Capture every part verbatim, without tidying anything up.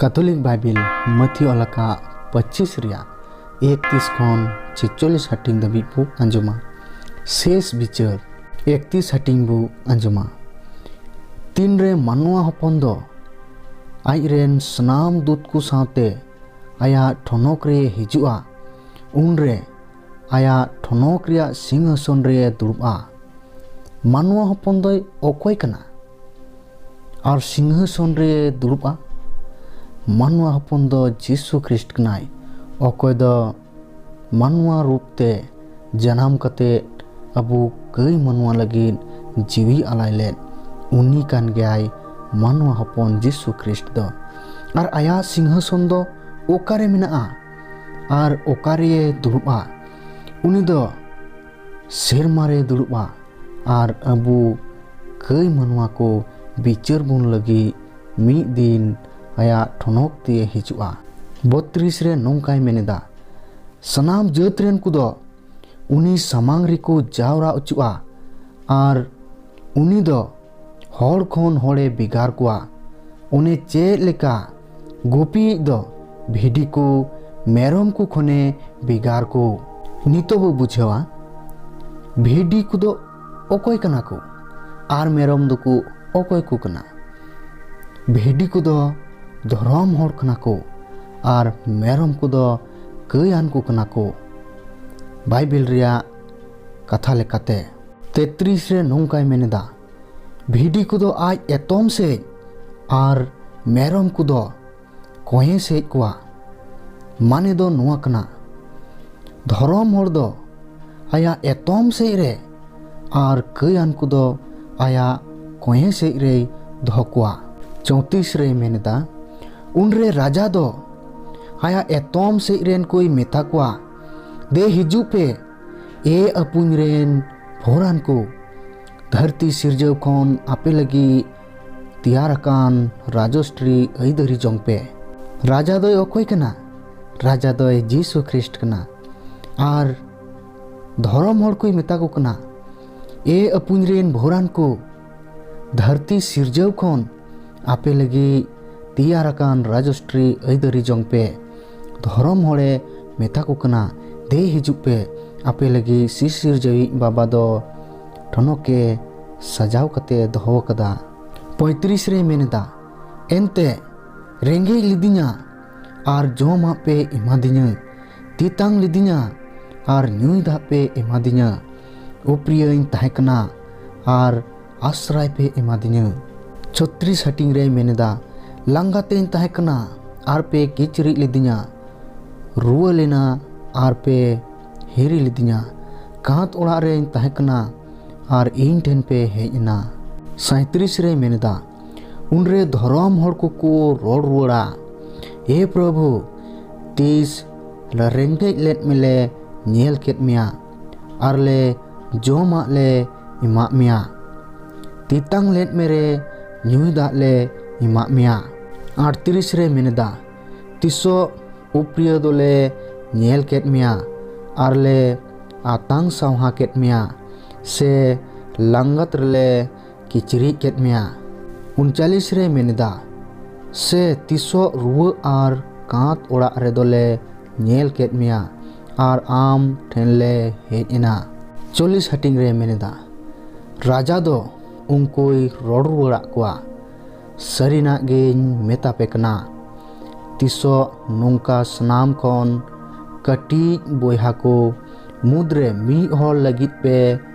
ᱠᱟᱛᱷᱚᱞᱤᱠ Bible ᱢᱟᱹᱛᱷᱤ ᱚᱞ ᱟᱠᱟᱫ ᱯᱚᱸᱪᱤᱥ ᱨᱮᱭᱟᱜ ᱮᱠᱛᱤᱥ ᱠᱷᱚᱱ ᱪᱷᱮᱪᱪᱚᱞᱞᱤᱥ ᱦᱟᱹᱴᱤᱧ ᱫᱷᱟᱹᱵᱤᱡ ᱵᱚ ᱟᱸᱡᱚᱢᱟ᱾ ᱥᱮᱥ ᱵᱤᱪᱟᱹᱨ ᱮᱠᱛᱤᱥ ᱦᱟᱹᱴᱤᱧ ᱵᱚ ᱟᱸᱡᱚᱢᱟ᱾ ᱛᱤᱱᱨᱮ ᱢᱟᱱᱣᱟ ᱦᱚᱯᱚᱱ ᱫᱚ ᱟᱡ ᱨᱮᱱ ᱥᱟᱱᱟᱢ ᱫᱩᱛ ᱠᱚ ᱥᱟᱶᱛᱮ ᱟᱭᱟᱜ ᱴᱷᱚᱱᱚᱠ ᱨᱮ ᱦᱤᱡᱩᱜᱼᱟ, ᱩᱱᱨᱮ ᱟᱭᱟᱜ ᱴᱷᱚᱱᱚᱠ ᱨᱮᱭᱟᱜ ᱥᱤᱝᱦᱟᱥᱚᱱ ᱨᱮ ᱫᱩᱲᱩᱵᱼᱟ᱾ ᱢᱟᱱᱣᱟ ᱦᱚᱯᱚᱱ ᱫᱚᱭ ᱚᱠᱚᱭ ᱠᱟᱱᱟ ᱟᱨ ᱥᱤᱝᱦᱟᱥᱚᱱ ᱨᱮ ᱫᱩᱲᱩᱵᱼᱟ? ᱢᱟᱱᱣᱟ ᱦᱚᱯᱚᱱ ᱫᱚ ᱡᱤᱥᱩ ᱠᱷᱨᱤᱥᱴ ᱠᱟᱱᱟᱭ, ᱚᱠᱚᱭ ᱫᱚ ᱢᱟᱱᱣᱟ ᱨᱩᱯ ᱛᱮ ᱡᱟᱱᱟᱢ ᱠᱟᱛᱮ ᱟᱵᱚ ᱠᱟᱹᱭ ᱢᱟᱱᱣᱟ ᱞᱟᱹᱜᱤᱫ ᱡᱤᱣᱤ ᱟᱞᱟᱭ ᱞᱮᱫ᱾ ᱩᱱᱤ ᱠᱟᱱ ᱜᱮᱭᱟᱭ ᱢᱟᱱᱣᱟ ᱦᱚᱯᱚᱱ ᱡᱤᱥᱩ ᱠᱷᱨᱤᱥᱴ ᱫᱚ᱾ ᱟᱨ ᱟᱭᱟᱜ ᱥᱤᱝᱦᱟᱥᱚᱱ ᱫᱚ ᱚᱠᱟᱨᱮ ᱢᱮᱱᱟᱜᱼᱟ ᱟᱨ ᱚᱠᱟᱨᱮ ᱫᱩᱲᱩᱵᱼᱟ? ᱩᱱᱤ ᱫᱚ ᱥᱮᱨᱢᱟ ᱨᱮ ᱫᱩᱲᱩᱵᱼᱟ ᱟᱨ ᱟᱵᱚ ᱠᱟᱹᱭ ᱢᱟᱱᱣᱟ ᱠᱚ ᱵᱤᱪᱟᱹᱨ ᱵᱚᱱ ᱞᱟᱹᱜᱤᱫ ᱢᱤᱫ ᱫᱤᱱ ᱟᱭᱟᱜ ᱴᱷᱚᱱᱚᱠ ᱛᱮ ᱦᱤᱡᱩᱜᱼᱟ᱾ ᱵᱚᱛᱨᱤᱥ ᱨᱮ ᱱᱚᱝᱠᱟᱭ ᱢᱮᱱ ᱮᱫᱟ, ᱥᱟᱱᱟᱢ ᱡᱟᱹᱛ ᱨᱮᱱ ᱠᱚᱫᱚ ᱩᱱᱤ ᱥᱟᱢᱟᱝ ᱨᱮᱠᱚ ᱡᱟᱣᱨᱟ ᱚᱪᱚᱜᱼᱟ ᱟᱨ ᱩᱱᱤ ᱫᱚ ᱦᱚᱲ ᱠᱷᱚᱱ ᱦᱚᱲᱮ ᱵᱷᱮᱜᱟᱨ ᱠᱚᱣᱟ᱾ ᱚᱱᱮ ᱪᱮᱫ ᱞᱮᱠᱟ ᱜᱩᱯᱤᱭᱤᱡ ᱫᱚ ᱵᱷᱤᱰᱤ ᱠᱚ ᱢᱮᱨᱚᱢ ᱠᱚ ᱠᱷᱚᱱᱮ ᱵᱷᱮᱜᱟᱨ ᱠᱚ᱾ ᱱᱤᱛᱚᱜ ᱵᱚ ᱵᱩᱡᱷᱟᱹᱣᱟ ᱵᱷᱤᱰᱤ ᱠᱚᱫᱚ ᱚᱠᱚᱭ ᱠᱟᱱᱟ ᱠᱚ ᱟᱨ ᱢᱮᱨᱚᱢ ᱫᱚᱠᱚ ᱚᱠᱚᱭ ᱠᱚ ᱠᱟᱱᱟ᱾ ᱵᱷᱤᱰᱤ ᱠᱚᱫᱚ ᱫᱷᱚᱨᱚᱢ ᱦᱚᱲ ᱠᱟᱱᱟ ᱠᱚ ᱟᱨ ᱢᱮᱨᱚᱢ ᱠᱚᱫᱚ ᱠᱟᱹᱭᱟᱱ ᱠᱚ ᱠᱟᱱᱟ ᱠᱚ᱾ ᱵᱟᱭᱵᱮᱞ ᱨᱮᱭᱟᱜ ᱠᱟᱛᱷᱟ ᱞᱮᱠᱟᱛᱮ ᱛᱮᱛᱨᱤᱥ ᱨᱮ ᱱᱚᱝᱠᱟᱭ ᱢᱮᱱ ᱮᱫᱟ, ᱵᱷᱤᱰᱤ ᱠᱚᱫᱚ ᱟᱡ ᱮᱛᱚᱢ ᱥᱮᱫ ᱟᱨ ᱢᱮᱨᱚᱢ ᱠᱚᱫᱚ ᱠᱚᱸᱭᱮ ᱥᱮᱫ ᱠᱚᱣᱟ᱾ ᱢᱟᱱᱮ ᱫᱚ ᱱᱚᱣᱟ ᱠᱟᱱᱟ, ᱫᱷᱚᱨᱚᱢ ᱦᱚᱲ ᱫᱚ ᱟᱭᱟᱜ ᱮᱛᱚᱢ ᱥᱮᱫ ᱨᱮ ᱟᱨ ᱠᱟᱹᱭᱟᱱ ᱠᱚᱫᱚ ᱟᱭᱟᱜ ᱠᱚᱸᱭᱮ ᱥᱮᱫ ᱨᱮᱭ ᱫᱚᱦᱚ ᱠᱚᱣᱟ᱾ ᱪᱳᱭᱛᱨᱤᱥ ᱨᱮᱭ ᱢᱮᱱ ᱮᱫᱟ, ᱩᱱᱨᱮ ᱨᱟᱡᱟ ᱫᱚ ᱟᱭᱟᱜ ᱮᱛᱚᱢ ᱥᱮᱫ ᱨᱮᱱ ᱠᱚᱭ ᱢᱮᱛᱟ ᱠᱚᱣᱟ, ᱫᱮ ᱦᱤᱡᱩᱜ ᱯᱮ, ᱮ ᱟᱹᱯᱩᱧ ᱨᱮᱱ ᱵᱷᱳᱨᱟᱱ ᱠᱚ, ᱫᱷᱟᱹᱨᱛᱤ ᱥᱤᱨᱡᱟᱹᱣ ᱠᱷᱚᱱ ᱟᱯᱮ ᱞᱟᱹᱜᱤᱫ ᱛᱮᱭᱟᱨ ᱟᱠᱟᱱ ᱨᱟᱡᱚᱥᱴᱨᱤ ᱟᱹᱭᱫᱟᱹᱨᱤ ᱡᱚᱝ ᱯᱮ᱾ ᱨᱟᱡᱟ ᱫᱚᱭ ᱚᱠᱚᱭ ᱠᱟᱱᱟ? ᱨᱟᱡᱟ ᱫᱚᱭ ᱡᱤᱥᱩ ᱠᱷᱨᱤᱥᱴ ᱠᱟᱱᱟ᱾ ᱟᱨ ᱫᱷᱚᱨᱚᱢ ᱦᱚᱲ ᱠᱚᱭ ᱢᱮᱛᱟ ᱠᱚ ᱠᱟᱱᱟ, ᱮ ᱟᱹᱯᱩᱧ ᱨᱮᱱ ᱵᱷᱳᱨᱟᱱ ᱠᱚ, ᱫᱷᱟᱹᱨᱛᱤ ᱥᱤᱨᱡᱟᱹᱣ ᱠᱷᱚᱱ ᱟᱯᱮ ᱞᱟᱹᱜᱤᱫ ᱛᱮᱭᱟᱨ ᱟᱠᱟᱱ ᱨᱟᱡᱚᱥᱴᱨᱤ ᱟᱹᱭᱫᱟᱹᱨᱤ ᱡᱚᱝ ᱯᱮ᱾ ᱫᱷᱚᱨᱚᱢ ᱦᱚᱲᱮ ᱢᱮᱛᱟ ᱠᱚ ᱠᱟᱱᱟ, ᱫᱮ ᱦᱤᱡᱩᱜ ᱯᱮ, ᱟᱯᱮ ᱞᱟᱹᱜᱤᱫ ᱥᱤᱨᱡᱟᱹᱣᱤᱡ ᱵᱟᱵᱟ ᱫᱚ ᱴᱷᱚᱱᱚᱠ ᱮ ᱥᱟᱡᱟᱣ ᱠᱟᱛᱮ ᱫᱚᱦᱚ ᱟᱠᱟᱫᱟ᱾ ᱯᱚᱸᱭᱛᱨᱤᱥ ᱨᱮᱭ ᱢᱮᱱ ᱮᱫᱟ, ᱮᱱᱛᱮ ᱨᱮᱸᱜᱮᱡ ᱞᱤᱫᱤᱧᱟ ᱟᱨ ᱡᱚᱢᱟᱜ ᱯᱮ ᱮᱢᱟᱫᱤᱧᱟ, ᱛᱮᱛᱟᱝ ᱞᱤᱫᱤᱧᱟ ᱟᱨ ᱧᱩᱭ ᱫᱟᱜ ᱯᱮ ᱮᱢᱟᱫᱤᱧᱟ, ᱩᱯᱨᱤᱭᱟᱹᱧ ᱛᱟᱦᱮᱸ ᱠᱟᱱᱟ ᱟᱨ ᱟᱥᱨᱟᱭ ᱯᱮ ᱮᱢᱟᱫᱤᱧᱟ᱾ ᱪᱷᱚᱛᱨᱤᱥ ᱦᱟᱹᱴᱤᱧ ᱨᱮᱭ ᱢᱮᱱ ᱮᱫᱟ, ᱞᱟᱸᱜᱟ ᱛᱮᱧ ᱛᱟᱦᱮᱸ ᱠᱟᱱᱟ ᱟᱨ ᱯᱮ ᱠᱤᱪᱨᱤᱡ ᱞᱤᱫᱤᱧᱟ, ᱨᱩᱣᱟᱹ ᱞᱮᱱᱟ ᱟᱨ ᱯᱮ ᱦᱤᱨᱤ ᱞᱤᱫᱤᱧᱟ, ᱠᱟᱸᱛ ᱚᱲᱟᱜ ᱨᱮᱧ ᱛᱟᱦᱮᱸ ᱠᱟᱱᱟ ᱟᱨ ᱤᱧ ᱴᱷᱮᱱ ᱯᱮ ᱦᱮᱡ ᱮᱱᱟ᱾ ᱥᱟᱸᱭᱛᱨᱤᱥ ᱨᱮᱭ ᱢᱮᱱ ᱮᱫᱟ, ᱩᱱᱨᱮ ᱫᱷᱚᱨᱚᱢ ᱦᱚᱲ ᱠᱚᱠᱚ ᱨᱚᱲ ᱨᱩᱣᱟᱹᱲᱟ, ᱮ ᱯᱨᱚᱵᱷᱩ, ᱛᱤᱥ ᱨᱮᱸᱜᱮᱡ ᱞᱮᱫ ᱢᱮᱞᱮ ᱧᱮᱞ ᱠᱮᱫ ᱢᱮᱭᱟ ᱟᱨ ᱞᱮ ᱡᱚᱢᱟᱜ ᱞᱮ ᱮᱢᱟᱜ ᱢᱮᱭᱟ, ᱛᱮᱛᱟᱝ ᱞᱮᱫ ᱢᱮᱨᱮ ᱧᱩᱭ ᱫᱟᱜ ᱞᱮ ᱮᱢᱟᱜ ᱢᱮᱭᱟ᱾ ᱟᱴᱛᱨᱤᱥ ᱨᱮ ᱢᱮᱱ ᱮᱫᱟ, ᱛᱤᱥᱚᱜ ᱩᱯᱨᱤᱭᱟᱹ ᱫᱚᱞᱮ ᱧᱮᱞ ᱠᱮᱫ ᱢᱮᱭᱟ ᱟᱨ ᱞᱮ ᱟᱛᱟᱝ ᱥᱟᱣᱦᱟ ᱠᱮᱫ ᱢᱮᱭᱟ, ᱥᱮ ᱞᱟᱸᱜᱟᱛ ᱨᱮᱞᱮ ᱠᱤᱪᱨᱤᱡ ᱠᱮᱫ ᱢᱮᱭᱟ? ᱩᱱᱪᱟᱞᱤᱥ ᱨᱮ ᱢᱮᱱ ᱮᱫᱟ, ᱥᱮ ᱛᱤᱥᱚᱜ ᱨᱩᱣᱟᱹ ᱟᱨ ᱠᱟᱸᱛ ᱚᱲᱟᱜ ᱨᱮᱫᱚᱞᱮ ᱧᱮᱞ ᱠᱮᱫ ᱢᱮᱭᱟ ᱟᱨ ᱟᱢ ᱴᱷᱮᱱ ᱞᱮ ᱦᱮᱡ ᱮᱱᱟ? ᱪᱚᱞᱞᱤᱥ ᱦᱟᱹᱴᱤᱧ ᱨᱮ ᱢᱮᱱ ᱮᱫᱟ, ᱨᱟᱡᱟ ᱫᱚ ᱩᱱᱠᱩᱭ ᱨᱚᱲ ᱨᱩᱣᱟᱹᱲᱟᱜ ᱠᱚᱣᱟ, ᱥᱟᱹᱨᱤᱱᱟᱜ ᱜᱮᱧ ᱢᱮᱛᱟ ᱯᱮ ᱠᱟᱱᱟ, ᱛᱤᱥᱚᱜ ᱱᱚᱝᱠᱟ ᱥᱟᱱᱟᱢ ᱠᱷᱚᱱ ᱠᱟᱹᱴᱤᱡ ᱵᱚᱭᱦᱟ ᱠᱚ ᱢᱩᱫᱽᱨᱮ ᱢᱤᱫ ᱦᱚᱲ ᱞᱟᱹᱜᱤᱫ ᱯᱮ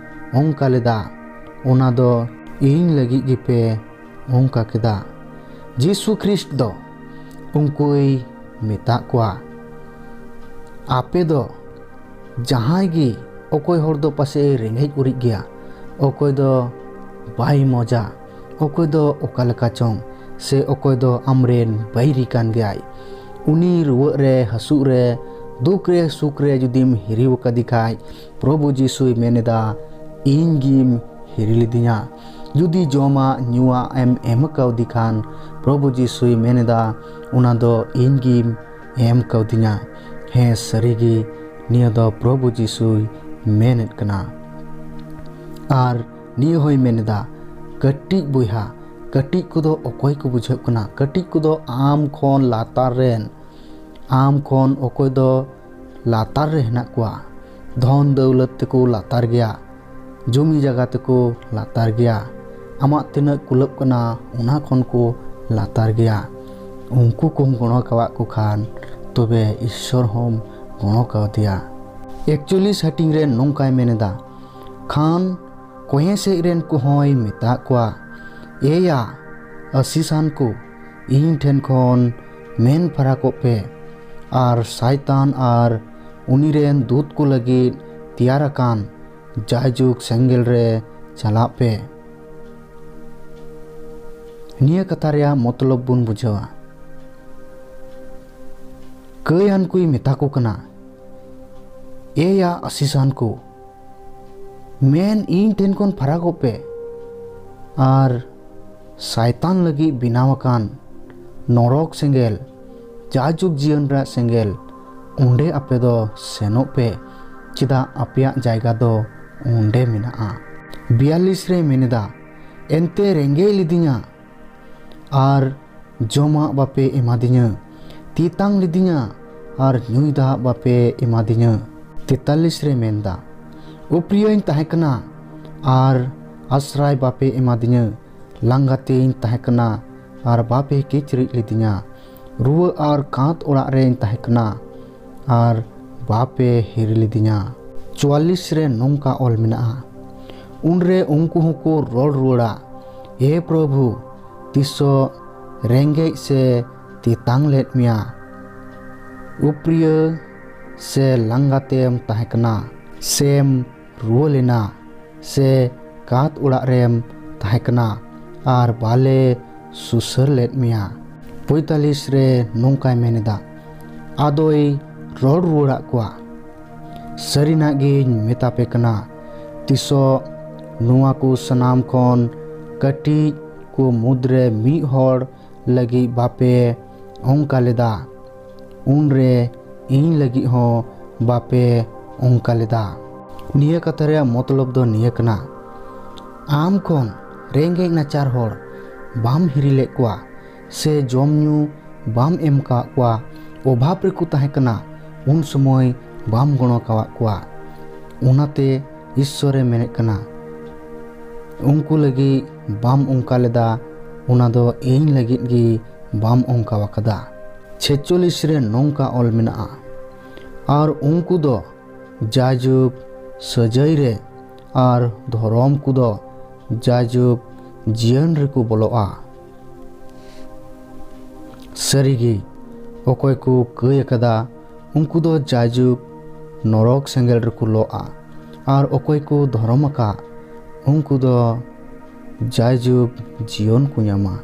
ᱚᱱᱠᱟ ᱞᱮᱫᱟ, ᱚᱱᱟ ᱫᱚ ᱤᱧ ᱞᱟᱹᱜᱤᱫ ᱜᱮᱯᱮ ᱚᱱᱠᱟ ᱠᱮᱫᱟ᱾ ᱡᱤᱥᱩ ᱠᱷᱨᱤᱥᱴ ᱫᱚ ᱩᱱᱠᱩᱭ ᱢᱮᱛᱟᱜ ᱠᱚᱣᱟ, ᱟᱯᱮ ᱫᱚ ᱡᱟᱦᱟᱸᱭ ᱜᱮ, ᱚᱠᱚᱭ ᱦᱚᱲ ᱫᱚ ᱯᱟᱥᱮᱡ ᱨᱮᱸᱜᱮᱡ ᱩᱨᱤᱡ ᱜᱮᱭᱟ, ᱚᱠᱚᱭ ᱫᱚ ᱵᱟᱭ ᱢᱚᱡᱟ, ᱚᱠᱚᱭ ᱫᱚ ᱚᱠᱟ ᱞᱮᱠᱟ ᱪᱚᱝ, ᱥᱮ ᱚᱠᱚᱭ ᱫᱚ ᱟᱢᱨᱮᱱ ᱵᱟᱹᱭᱨᱤ ᱠᱟᱱ ᱜᱮᱭᱟᱭ, ᱩᱱᱤ ᱨᱩᱣᱟᱹᱜ ᱨᱮ, ᱦᱟᱹᱥᱩᱜ ᱨᱮ, ᱫᱩᱠ ᱨᱮ, ᱥᱩᱠ ᱨᱮ ᱡᱩᱫᱤᱢ ᱦᱤᱨᱤᱣ ᱟᱠᱟᱫᱮ ᱠᱷᱟᱡ, ᱯᱨᱚᱵᱷᱩ ᱡᱤᱥᱩᱭ ᱢᱮᱱ ᱮᱫᱟ, ᱤᱧ ᱜᱮᱢ ᱦᱤᱨᱤ ᱞᱤᱫᱤᱧᱟ᱾ ᱡᱩᱫᱤ ᱡᱚᱢᱟᱜ ᱧᱩᱣᱟᱜ ᱮᱢ ᱮᱢ ᱠᱟᱣᱫᱮ ᱠᱷᱟᱱ, ᱯᱨᱚᱵᱷᱩ ᱡᱤᱥᱩᱭ ᱢᱮᱱ ᱮᱫᱟ, ᱚᱱᱟ ᱫᱚ ᱤᱧ ᱜᱮᱢ ᱮᱢ ᱠᱟᱣᱫᱤᱧᱟ᱾ ᱦᱮᱸ, ᱥᱟᱹᱨᱤᱜᱮ ᱱᱤᱭᱟᱹ ᱫᱚ ᱯᱨᱚᱵᱷᱩ ᱡᱤᱥᱩᱭ ᱢᱮᱱᱮᱫ ᱠᱟᱱᱟ᱾ ᱟᱨ ᱱᱤᱭᱟᱹ ᱦᱚᱸᱭ ᱢᱮᱱ ᱮᱫᱟ, ᱠᱟᱹᱴᱤᱡ ᱵᱚᱭᱦᱟ, ᱠᱟᱹᱴᱤᱡ ᱠᱚᱫᱚ ᱚᱠᱚᱭ ᱠᱚ ᱵᱩᱡᱷᱟᱹᱜ ᱠᱟᱱᱟ? ᱠᱟᱹᱴᱤᱡ ᱠᱚᱫᱚ ᱟᱢ ᱠᱷᱚᱱ ᱞᱟᱛᱟᱨ ᱨᱮᱱ, ᱟᱢ ᱠᱷᱚᱱ ᱚᱠᱚᱭ ᱫᱚ ᱞᱟᱛᱟᱨ ᱨᱮ ᱦᱮᱱᱟᱜ ᱠᱚᱣᱟ, ᱫᱷᱚᱱ ᱫᱟᱹᱣᱞᱟᱹᱛ ᱛᱮᱠᱚ ᱞᱟᱛᱟᱨ ᱜᱮᱭᱟ, ᱡᱚᱢᱤ ᱡᱟᱭᱜᱟ ᱛᱮᱠᱚ ᱞᱟᱛᱟᱨ ᱜᱮᱭᱟ, ᱟᱢᱟᱜ ᱛᱤᱱᱟᱹᱜ ᱠᱩᱞᱟᱹᱜ ᱠᱟᱱᱟ ᱚᱱᱟ ᱠᱷᱚᱱ ᱠᱚ ᱞᱟᱛᱟᱨ ᱜᱮᱭᱟ, ᱩᱱᱠᱩ ᱠᱚᱢ ᱜᱚᱲᱚ ᱠᱟᱣᱟᱜ ᱠᱚ ᱠᱷᱟᱱ ᱛᱚᱵᱮ ᱤᱥᱥᱚᱨ ᱦᱚᱸᱢ ᱜᱚᱲᱚ ᱠᱟᱣᱫᱮᱭᱟ᱾ ᱮᱠᱪᱚᱞᱞᱤᱥ ᱦᱟᱹᱴᱤᱧ ᱨᱮ ᱱᱚᱝᱠᱟᱭ ᱢᱮᱱ ᱮᱫᱟ, ᱠᱷᱟᱱ ᱠᱚᱧᱮ ᱥᱮᱫ ᱨᱮᱱ ᱠᱚᱦᱚᱸᱭ ᱢᱮᱛᱟᱜ ᱠᱚᱣᱟ, ᱮᱭᱟ ᱟᱥᱤᱥᱟᱱ ᱠᱚ, ᱤᱧ ᱴᱷᱮᱱ ᱠᱷᱚᱱ ᱢᱮᱱ ᱯᱷᱟᱨᱟᱠᱚᱜ ᱯᱮ ᱟᱨ ᱥᱟᱭᱛᱟᱱ ᱟᱨ ᱩᱱᱤ ᱨᱮᱱ ᱫᱩᱛ ᱠᱚ ᱞᱟᱹᱜᱤᱫ ᱛᱮᱭᱟᱨ ᱟᱠᱟᱱ ᱡᱟᱭᱡᱩᱜᱽ ᱥᱮᱸᱜᱮᱞ ᱨᱮ ᱪᱟᱞᱟᱜ ᱯᱮ᱾ ᱱᱤᱭᱟᱹ ᱠᱟᱛᱷᱟ ᱨᱮᱭᱟᱜ ᱢᱚᱛᱞᱚᱵ ᱵᱚᱱ ᱵᱩᱡᱷᱟᱹᱣᱟ᱾ ᱠᱟᱹᱭᱟᱱ ᱠᱚᱭ ᱢᱮᱛᱟ ᱠᱚ ᱠᱟᱱᱟ, ᱮᱭᱟ ᱟᱥᱤᱥᱟᱱ ᱠᱚ, ᱢᱮᱱ ᱤᱧ ᱴᱷᱮᱱ ᱠᱷᱚᱱ ᱯᱷᱟᱨᱟᱠᱚᱜ ᱯᱮ ᱟᱨ ᱥᱟᱭᱛᱟᱱ ᱞᱟᱹᱜᱤᱫ ᱵᱮᱱᱟᱣ ᱟᱠᱟᱱ ᱱᱚᱨᱚᱠ ᱥᱮᱸᱜᱮᱞ, ᱡᱟᱭᱡᱩᱜᱽ ᱡᱤᱭᱚᱱ ᱨᱮᱭᱟᱜ ᱥᱮᱸᱜᱮᱞ, ᱚᱸᱰᱮ ᱟᱯᱮ ᱫᱚ ᱥᱮᱱᱚᱜ ᱯᱮ, ᱪᱮᱫᱟᱜ ᱟᱯᱮᱭᱟᱜ ᱡᱟᱭᱜᱟ ᱫᱚ ᱚᱸᱰᱮ ᱢᱮᱱᱟᱜᱼᱟ᱾ ᱵᱤᱭᱟᱞᱞᱤᱥ ᱨᱮ ᱢᱮᱱ ᱮᱫᱟ, ᱮᱱᱛᱮ ᱨᱮᱸᱜᱮᱡ ᱞᱤᱫᱤᱧᱟ ᱟᱨ ᱡᱚᱢᱟᱜ ᱵᱟᱯᱮ ᱮᱢᱟᱫᱤᱧᱟ, ᱛᱮᱛᱟᱝ ᱞᱤᱫᱤᱧᱟ ᱟᱨ ᱧᱩᱭ ᱫᱟᱜ ᱵᱟᱯᱮ ᱮᱢᱟᱫᱤᱧᱟ᱾ ᱛᱮᱛᱟᱞᱞᱤᱥ ᱨᱮ ᱢᱮᱱᱫᱟ, ᱩᱯᱨᱤᱭᱟᱹᱧ ᱛᱟᱦᱮᱸ ᱠᱟᱱᱟ ᱟᱨ ᱟᱥᱨᱟᱭ ᱵᱟᱯᱮ ᱮᱢᱟᱫᱤᱧᱟ, ᱞᱟᱸᱜᱟ ᱛᱮᱧ ᱛᱟᱦᱮᱸ ᱠᱟᱱᱟ ᱟᱨ ᱵᱟᱯᱮ ᱠᱤᱪᱨᱤᱡ ᱞᱤᱫᱤᱧᱟ, ᱨᱩᱣᱟᱹ ᱟᱨ ᱠᱟᱸᱛ ᱚᱲᱟᱜ ᱨᱮᱧ ᱛᱟᱦᱮᱸ ᱠᱟᱱᱟ ᱟᱨ ᱵᱟᱯᱮ ᱦᱤᱨᱤ ᱞᱤᱫᱤᱧᱟ᱾ ᱪᱩᱣᱟᱞᱞᱤᱥ ᱨᱮ ᱱᱚᱝᱠᱟ ᱚᱞ ᱢᱮᱱᱟᱜᱼᱟ, ᱩᱱᱨᱮ ᱩᱱᱠᱩ ᱦᱚᱸᱠᱚ ᱨᱚᱲ ᱨᱩᱣᱟᱹᱲᱟ, ᱮ ᱯᱨᱚᱵᱷᱩ, ᱛᱤᱥᱚᱜ ᱨᱮᱸᱜᱮᱡ ᱥᱮ ᱛᱮᱛᱟᱝ ᱞᱮᱫ ᱢᱮᱭᱟ, ᱩᱯᱨᱤᱭᱟᱹ ᱥᱮ ᱞᱟᱸᱜᱟ ᱛᱮᱢ ᱛᱟᱦᱮᱸ ᱠᱟᱱᱟ, ᱥᱮᱢ ᱨᱩᱣᱟᱹ ᱞᱮᱱᱟ, ᱥᱮ ᱠᱟᱸᱛ ᱚᱲᱟᱜ ᱨᱮᱢ ᱛᱟᱦᱮᱸ ᱠᱟᱱᱟ ᱟᱨ ᱵᱟᱞᱮ ᱥᱩᱥᱟᱹᱨ ᱞᱮᱫ ᱢᱮᱭᱟ᱾ ᱯᱚᱸᱭᱛᱟᱞᱞᱤᱥ ᱨᱮ ᱱᱚᱝᱠᱟᱭ ᱢᱮᱱ ᱮᱫᱟ, ᱟᱫᱚᱭ ᱨᱚᱲ ᱨᱩᱣᱟᱹᱲᱟᱫ ᱠᱚᱣᱟ, ᱥᱟᱹᱨᱤᱱᱟᱜ ᱜᱤᱧ ᱢᱮᱛᱟ ᱯᱮ ᱠᱟᱱᱟ, ᱛᱤᱥᱚᱜ ᱱᱚᱣᱟ ᱠᱚ ᱥᱟᱱᱟᱢ ᱠᱷᱚᱱ ᱠᱟᱹᱴᱤᱡ ᱠᱚ ᱢᱩᱫᱽᱨᱮ ᱢᱤᱫ ᱦᱚᱲ ᱞᱟᱹᱜᱤᱫ ᱵᱟᱯᱮ ᱚᱱᱠᱟ ᱞᱮᱫᱟ, ᱩᱱᱨᱮ ᱤᱧ ᱞᱟᱹᱜᱤᱫ ᱦᱚᱸ ᱵᱟᱯᱮ ᱚᱱᱠᱟ ᱞᱮᱫᱟ᱾ ᱱᱤᱭᱟᱹ ᱠᱟᱛᱷᱟ ᱨᱮᱭᱟᱜ ᱢᱚᱛᱞᱚᱵ ᱫᱚ ᱱᱤᱭᱟᱹ ᱠᱟᱱᱟ, ᱟᱢ ᱠᱷᱚᱱ ᱨᱮᱸᱜᱮᱡ ᱱᱟᱪᱟᱨ ᱦᱚᱲ ᱵᱟᱢ ᱦᱤᱨᱤ ᱞᱮᱫ ᱠᱚᱣᱟ, ᱥᱮ ᱡᱚᱢ ᱧᱩ ᱵᱟᱢ ᱮᱢ ᱠᱟᱣᱟᱫ ᱠᱚᱣᱟ, ᱚᱵᱷᱟᱵᱽ ᱨᱮᱠᱚ ᱛᱟᱦᱮᱸ ᱠᱟᱱᱟ, ᱩᱱ ᱥᱚᱢᱚᱭ ᱵᱟᱢ ᱜᱚᱲᱚ ᱠᱟᱣᱟᱫ ᱠᱚᱣᱟ᱾ ᱚᱱᱟᱛᱮ ᱤᱥᱥᱚᱨᱮ ᱢᱮᱱᱮᱫ ᱠᱟᱱᱟ, ᱩᱱᱠᱩ ᱞᱟᱹᱜᱤᱫ ᱵᱟᱢ ᱚᱱᱠᱟ ᱞᱮᱫᱟ, ᱚᱱᱟ ᱫᱚ ᱤᱧ ᱞᱟᱹᱜᱤᱫ ᱜᱮ ᱵᱟᱢ ᱚᱱᱠᱟ ᱟᱠᱟᱫᱟ᱾ ᱪᱷᱮᱪᱚᱞᱞᱤᱥ ᱨᱮ ᱱᱚᱝᱠᱟ ᱚᱞ ᱢᱮᱱᱟᱜᱼᱟ, ᱟᱨ ᱩᱱᱠᱩ ᱫᱚ ᱡᱟᱭᱡᱩᱜᱽ ᱥᱟᱹᱡᱟᱹᱭ ᱨᱮ ᱟᱨ ᱫᱷᱚᱨᱚᱢ ᱠᱚᱫᱚ ᱡᱟᱭᱡᱩᱜᱽ ᱡᱤᱭᱚᱱ ᱨᱮᱠᱚ ᱵᱚᱞᱚᱜᱼᱟ᱾ ᱥᱟᱹᱨᱤᱜᱮ, ᱚᱠᱚᱭ ᱠᱚ ᱠᱟᱹᱭ ᱟᱠᱟᱫᱟ, ᱩᱱᱠᱩ ᱫᱚ ᱡᱟᱭᱡᱩᱜᱽ ᱱᱚᱨᱚᱠ ᱥᱮᱸᱜᱮᱞ ᱨᱮᱠᱚ ᱞᱚᱜᱼᱟ, ᱟᱨ ᱚᱠᱚᱭ ᱠᱚ ᱫᱷᱚᱨᱚᱢ ᱟᱠᱟᱫ, ᱩᱱᱠᱩ ᱫᱚ ᱡᱟᱭᱡᱩᱜᱽ ᱡᱤᱭᱚᱱ ᱠᱚ ᱧᱟᱢᱟ᱾